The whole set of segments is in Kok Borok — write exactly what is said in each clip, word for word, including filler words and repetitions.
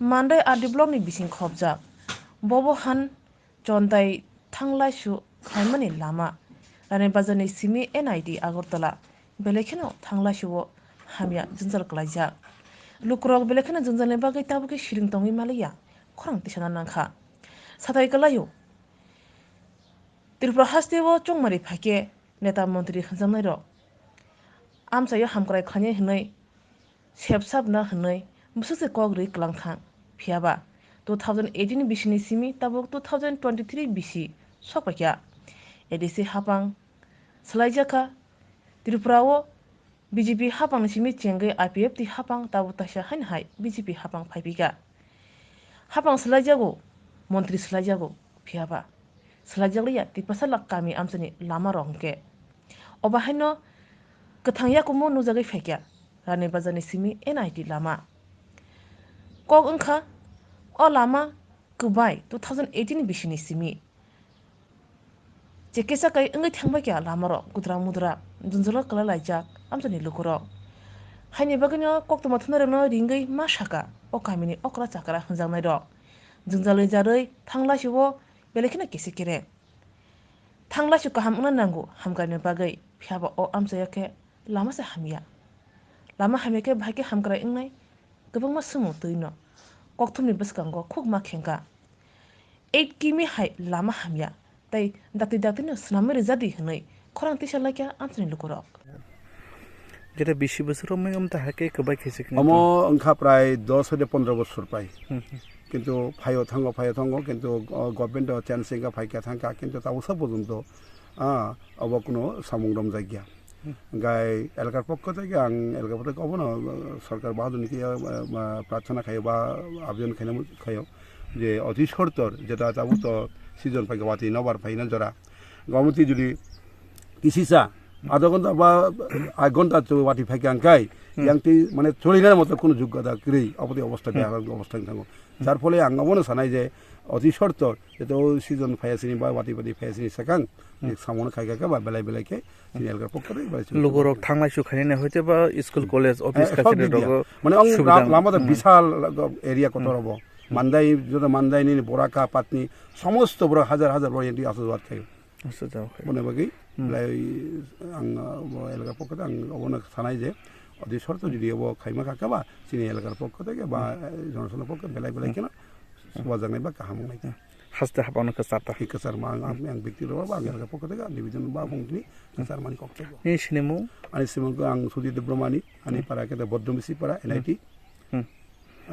Mandai R D block ni bising khopjak. Bobo han chontai thanglaisu khlaimani lama. Rani Bazar ni simi N I T Agartala belai kheno thanglaisu o hamya jwngjal kwlaijak. Lukurok belai kheno jwngjalni bagwi tabukhe siring tongwi maliya khorang tisana nangkha. Satai kwlaio. Tripura haste o chongmari phaikhe neta montri hwnjaknairok amchaio hamkrai khlainai hwnwi sepsapna hwnwi bwswk se kok rwi kwlangthang. Phiyaba two thousand eighteen bisini simi tabuk two thousand twenty-three bisi sokpaikha. A D C hapang swlaijakha. Tripura o B J P hapangni simi chengwi I P F T hapang tabuk taisa haino hai B J P hapang phaipikha. Hapang swlaijago, montri swlaijago, phiyaba swlaijakliya Tiprasa lak kami amchaini lama rok hwnkhe. Obo haino kwthang yakumo nujagwi phaikha Rani Bazarni simi N I T lama. Kok wngkha o lama kwbai two thousand eighteen bisini simi. Chekesa kai wngwi thangbai kha lamarok gudra mudra, jwngjalo kwlai laijak amchaini lukurok. Haini bagwino koktwma thumnairokno ringwi ma saka o kamini okra chakra hwnjaknairok. Jwngjal ringjarwi thanglaisio belai kheno kese kere. Thanglaisio kaham wngna nango hamkraini bagwi, phiyaba o amchaio khe lama se hamya. Lama hamya khe bahai khe hamkrai wngnai kwbangma swngmung twino. Kokthumni bwskango khukma khengkha. Eight kimi hai lama hamya, tei dakti dakti no swnamwi rijadi hwnwi khorang tisa laikha amchaini lukurok. Jeta bisi bosor romwi wng ta hakhe kwbai khe se Omo wngkha prai dos hoite pondro bosor pai. Hmm, hmm. Kintu phaio thango, phaio thango, kintu, o, government o change wngkha, phaikha thangkha, kintu tabuk sa porjonto, ah, obo kuno samung romjakya. Hwnkhe elakar pokho theke ang elakar pokho theke obono, uh, sorkar bahadur ni khe, uh, uh, prarthana khaio ba abejon khaina khaio je oti sortor jeta tabuk to season phaikha watwi nobar phaina jora gomoti jodi kisisa adha ghonta ba ek ghonta watwi phaikha hwnkhe Hmm. yang twi mane cholaina moto kuno joggota kwrwi obotwi obostha Hmm. behalang obostha wng thango. Jar phole ang obono sanai je oti sortor Jete o season phaiya sini ba wati wati phaiya sini sakang, Hmm. je samono khai kha ba belai belai khe sini elakar pokho rwi belai sini Lugurok sini. Thanglai su khainani hoite ba school, Hmm. college, office Eh, sob kachari diya. Rogo Mane ang subida la-, lama da Hmm. bisal area kotor Hmm. obo. Hmm. Mandai, joto Mandai nini Boraka, Patni, somosto borok hajar hajar borok yenti aswk jawat khaio. Aswk jawat khaio. Boni bagwi Hmm. belai ang, uh, bo elakar pokho rwi ang obono sanai je, odi sorto Hmm. jodi obo khaima kha khe ba, sini elakar pokho theke ba, Hmm. eh, jonosona pokho belai belai Hmm. kheno Hmm. Subajaknai ba kaham wngnai. Hmm. Haste hapangno kwchar ta. Hi kwchar ma ang, ang, ang bekti rok ba ang elaka pokho theke ang division ba phung tini kwchar mani kok thego. Ni sinimung? Ani sinimung ang Sudhir Debbarmani, ani Hmm. para khe Boddomisi para, Hmm. N I T. Hmm.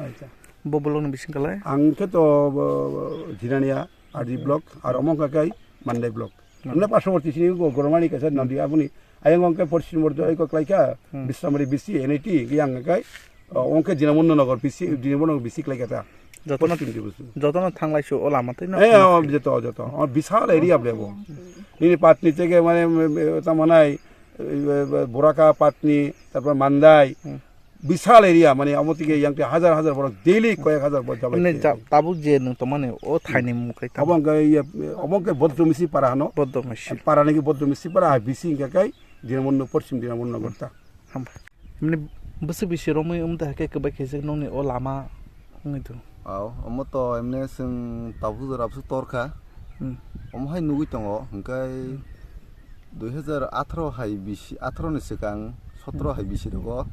Acha. Bo bolong ni bising kalai? Ang khe to, bo, Jirania, R D Hmm. block, ar omo kha kai Mandai block. Hmm. Amna pasoborti sini go Goromani kaisa Hmm. nodi aboni. Ayang ongke porsin borjo eko klaika, Hmm. Bisramari bisi, N I T, yang kai. O, ongke Dinamondo Nogor bisi, Dinamondo Nogor bisi klaika ta. Jotono, Porsin di busu. Jotono thanglai su o lama twi no. Eh, o, joto, joto. O, bisal area ble bo. Nini Patni theke mane, me, me, ta manai, eh, Boraka Patni, tarpor Mandai. Hmm. Bisal area, mane, omo theke yang te hajar hajar borok daily koyek hajar borok jabai Emne khe. Ja-, tabuk je nwng tongmani, o thaini mung khe tamo? Obo hwnkhe, iye, obo hwnkhe Boddomisi para hano. Boddomisi. Para niki Boddomisi para, bisi hwnkhe kai Dinamondo, Porsim Dinamondo Nogor ta. Hambai. Emne bwswk bisi romwi wng ta khe kwbai khe se nokni o lama wngwi tongo. Ao, omo to emne chwng tabuk jora bwswk tor kha. Hmm. Omo hai nugwi tongo, hwnkhe dui hajar atharo hai bisi, atharo ni swkang sotro Hmm. hai bisi rogo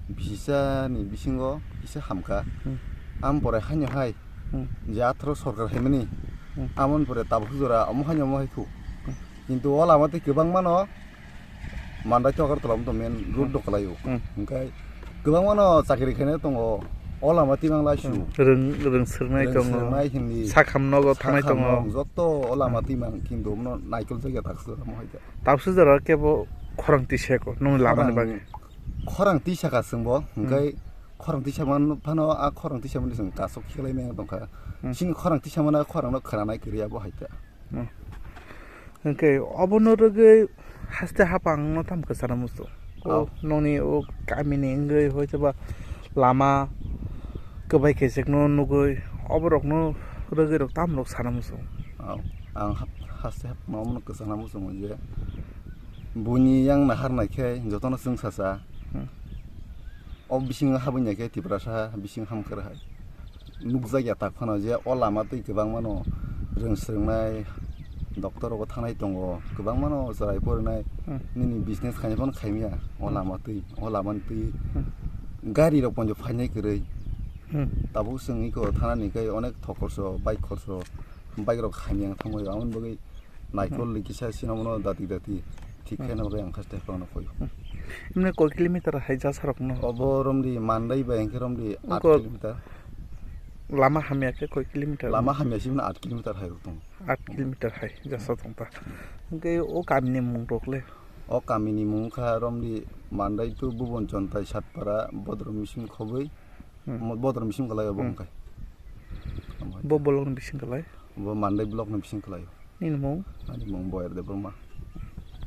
bisi cha ni bisingo kisa hamkha. Hmm. Am pore haino hai Hmm. je atharo sorkar haimani Hmm. amoni pore tabuk jora omo haino omo hai khu. Hmm. Kintu o lama tei kwbangma no Mandai to Agartala to main road Hmm. do kalai o. Hmm. Hwnkhe kwbangma no chakri khainai tongo. O lama twi mang lai su. Hmm. Rwng, rwng swrwngnai Rwng tongo. Swrwngnai hindi. Sakham nogo thangnai Sakham tongo. Nog joto o lama Hmm. twi mang kintu omo naikol jagya takswk omo hai khe. Tabswk jora kebo khorang twi seko nung lama ni Khorang, bagwi. Khorang twi saka chwngbo, Hmm. hwnkhe khorang twi sama phano a khorang twi sama ni chwng kasok khiklai meng tongkha. Hmm. Chini khorang twi sama na khorang no khwnanai kwrwi abo hai khe. Hmm. Hwnkhe obono rwgwi haste hapang no tamo kwchana muchung. O Ao. Nokni o kamini wngwi hoitoba lama kwbai khe chwkno nugwi oborokno rwgwi rok tamo rok sana muchung. Ao. Ang ha-, haste hapang no omono kwchana muchungo je buini yang nahar nai khe jotono chwng sacha. Hmm. O bisingo habwi nai khe Tiprasa bisingo hamkha rw hai. nukjakya tak phano je o lama twi kwbangmano rwng swrwngnai, doctor rogo thangnai tongo, kwbangmano chwrai porinai, Hmm. nini business khaina phano khaimya o Hmm. lama twi, o lamani twi Hmm. gari rok ponjo phainai kwrwi. Hmm. Tabuk chwng iko thanani khe onek thok khorso, bike khorso, bike rok khaimya thangwi, aboni bagwi Naikol Hmm. likisa sino mono dati dati. Thik Hmm. khe no ang khaste phano koi. Hmm. Emne koi kilometer hai jasa rok no? Obo romdi Mandai bai hingke romdi aat Ungko kilometer. Lama hamya khe koi kilometer? Lama hamya sino aat kilometer hai rok tong. Aat kilometer hai jasa tong ta. Hingke o kami ni mung rok le? O kami ni mung kha romdi Mandai to Bubon Chontai Satpara Bodrom Misim Khoboi. Hmm. Mo-, Bodrom bising kalai obo Hmm. wngkha. Bo bolong ni bising kalai? Bo Mandai block ni bising kalai. Nini mung? Ani mung Boyer Debbarma.